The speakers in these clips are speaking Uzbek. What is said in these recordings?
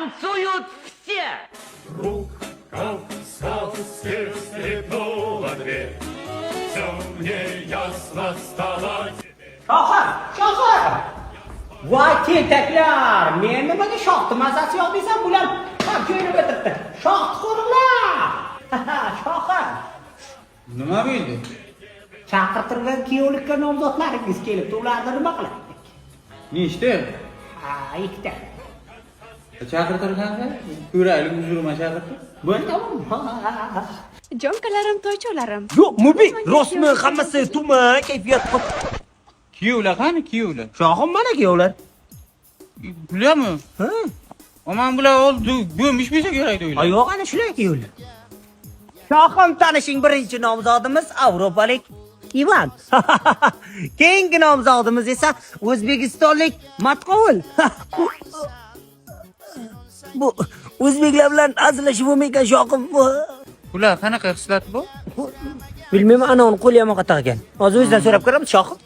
Танцуют все! Вдруг, как в сказке, скрипнула дверь. Все мне ясно стало теперь. Shohim, shohim! Voy tentaklar! Men nimaga shoxni mazasi yo'q desam, bular PUBG o'ynab o'tiribdi. Shoxni ko'ringlar! Shohim! Nima bo'ldi? Chaqirtirgan kuyovlikka nomzodlaringiz kelibdi. Ularni nima qilaylik? Nechta? Ha, ikkita. Chaqirtirgansan? Ko'raylik, uzruma chaqirtir. Bo'ldi. Jonkalarim, toycholarim. Yo'q, Mubi, rostmi, hammasi tuman, kayfiyat. Kuyovlar qani, kuyovlar? Shohim, mana kuyovlar. Bularmi? Ha? Aman, bular oldi, bo'lmish bo'lsa kerak o'ylayman. Ay, yo'q, ana shular kuyovlar. Shohim, tanishing, birinchi nomzodimiz avropalik Ivan. Keyingi nomzodimiz esa o'zbekistonlik Matqovul. Bu o'zbeklar bilan hazillashib bo'lmaykan, shohim. Bular qanaqa xislat bu? Bilmayman, ana uni qo'li yomon qattiq ekan. Hozir o'zidan so'rab ko'ramiz, shohim.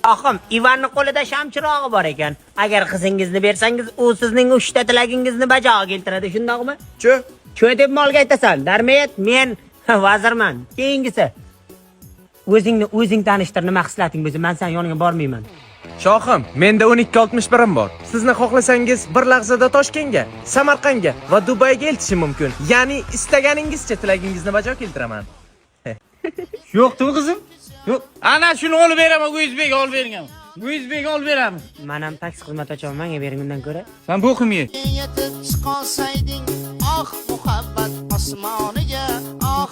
Shohim, Ivanni qo'lida shamchirog'i bor ekan. Agar qizingizni bersangiz, u sizning uchta tilagingizni bajo keltiradi, shundoqmi? Chu. Chu deb molga aytasan. Darmet, men vazirman. Keyingisi. O'zingni o'zing tanishtir, nima xislating bo'lsa, men san yoningga bormayman. Shohim, menda 12.61 bor. Sizni xohlasangiz bir lahzada Toshkentga, Samarqandga va Dubayga eltishim mumkin. Ya'ni istaganingizcha tilagingizni bajo keltiraman. Yo'qdi qizim? Yo'q. Ana shuni olib beraman, o'zbek olib bergan. O'zbek olib beramiz. Men ham taksi xizmati ochaman, menga bering undan ko'ra. Sen bo'qim ye. Yetib chiqolsayding, oh, muhabbat osmoniga, oh.